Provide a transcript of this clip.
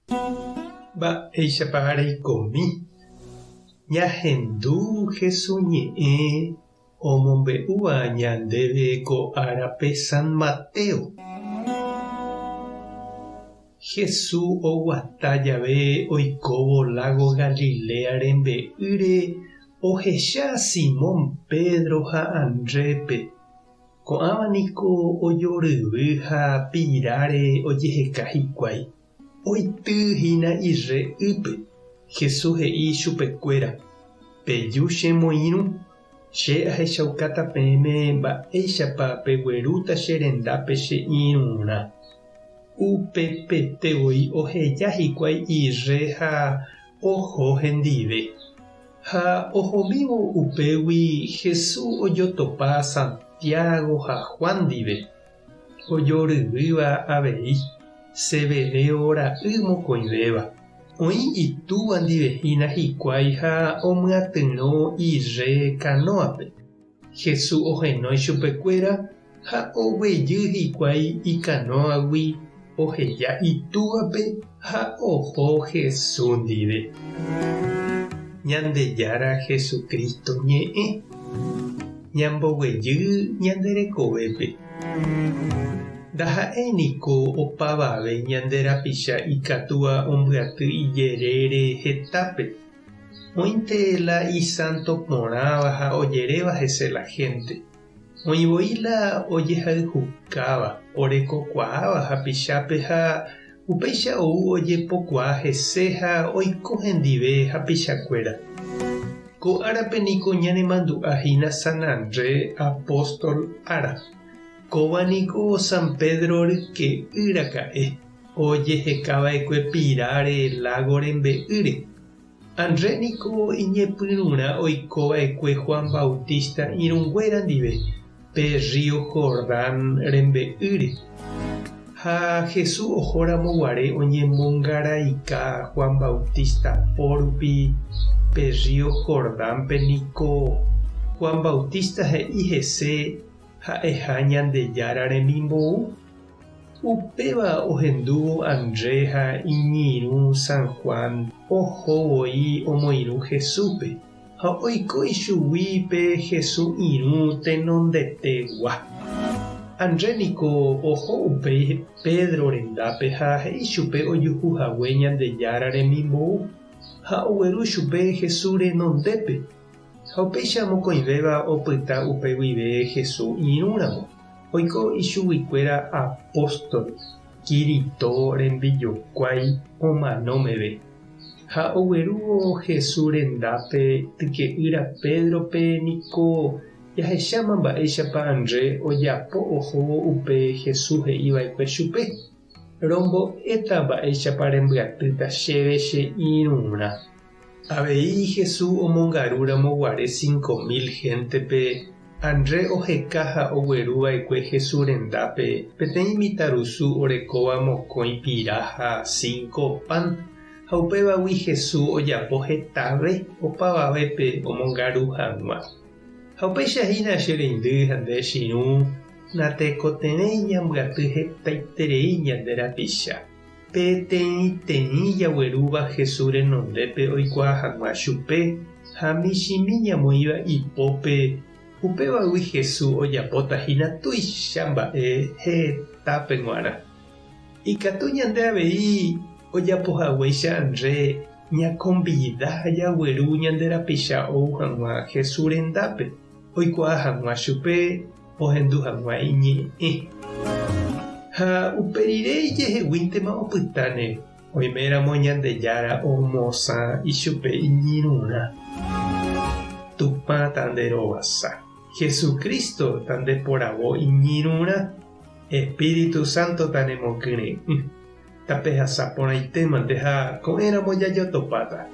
Mba'éichapa reikomi? Ñahendu Hesu ñe'ẽ omombe'úva ñandéve ko árape San Mateo. Hesu oguata jave oikóvo lágo Galilea rembe'ýre ohecha Simón Pedro ha Andrépe. Ko'ãva niko ojoryvy ha piráre ojeheka hikuái. Oity hína irre ýpe. Jesús he'i ichupekuéra, Peju che moirũ, che ahechaukáta peẽme mba'éichapa peguerúta che rendápe che irũrã. Upepete voi oheja hikuái irre ha oho hendive. Ha ohomívo upégui Jesús ojotopa Santiago ha Juan ndive. Ojoryvýva avei, Zebedeo ra'y mokõivéva. Oĩ itúva ndive hína hikuái ha omyatyrõ irre kanóape. Jesús ohenói chupekuéra ha oguejy hikuái ikanóagui oheja itúvape ha oho Jesús ndive. Ñandejára Jesucristo ñe'ẽ. Ñamboguejy ñande rekovépe. Ndaha'éi niko opavave ñande rapicha ikatúva ombyaty ijerére hetápe. Oĩnte la isánto porãva ha ojeréva hese la hénte. Oĩ voi la ojehayhukáva, orekokuaáva hapichápe ha upéicha ou ojepokuaa hese ha oiko hendive hapichakuéra. Ko árape niko ñanemandu'a hína San André apóstol ára. Kóva niko San Pedro ryke'y raka'e, ojehekava'ekue piráre lágo rembe'ýre. André niko iñepyrũrã oiko va'ekue Juan Bautista irũnguéra ndive pe rrío Jordán rembe'ýre. Ha Jesús ohóramo guare oñemongaraika Juan Bautista po rupi pe rrío Jordánpe niko Juan Bautista he'i hese ha'eha Ñandejára remimbou. Upéva ohendúvo André ha iñirũ San Juan oho voi omoirũ Jesúspe, ha oiko ichugui pe Jesús irũ tenondetegua. André niko oho upéi Pedro rendápe ha he'i chupe ojuhu hague Ñandejára remimbou, ha ogueru chupe Jesús renondépe. Ha upéicha mokõivéva opyta upe guive Jesús irũramo. Oiko ichuguikuéra apóstol Kirito rembijokuái omano meve. Ha oguerúvo Jesús rendápe tyke'ýra Pédrope niko jahecháma mba'éichapa André ojapo ohóvo upe Jesús he'iva'ekue chupe, Rombo'éta mba'éichapa rembyatýta chéve che irũrã. Avei Jesús omongarúramo guare 5000 héntepe, André oheka ha ogueru va'ekue Jesús rendápe peteĩ mitãrusu orekóva mokõi pira ha cinco pan, ha upévagui Jesús ojapo hetave opavavépe omongaru hag̃ua. Ha upéicha hína che reindy ha nde che irũ, natekotevẽi ñambyaty hetaiterei ñande rapicha. Peteĩteĩ jaguerúva Jesús renondépe oikuaa hag̃ua chupe ha michĩmi ñamoĩva ipópe, upévagui Jesús ojapóta hína tuicha mba'e hetápe g̃uarã. Ikatu ñande avei ojapohaguéicha André ñakombida ha jagueru ñande rapicha ou hag̃ua Jesús rendápe oikuaa hag̃ua chupe, ohendu hag̃ua iñe'ẽ. Ha upe rire ijeheguíntema opytáne, oiméramo Ñandejára omosã ichupe iñirũrã. Tupã tanderovasa. Jesucristo tandeporavo iñirũrã. Espíritu Santo tanemokyre'ỹ. Tapehasa porãitémante ha ko'ẽramo jajotopáta.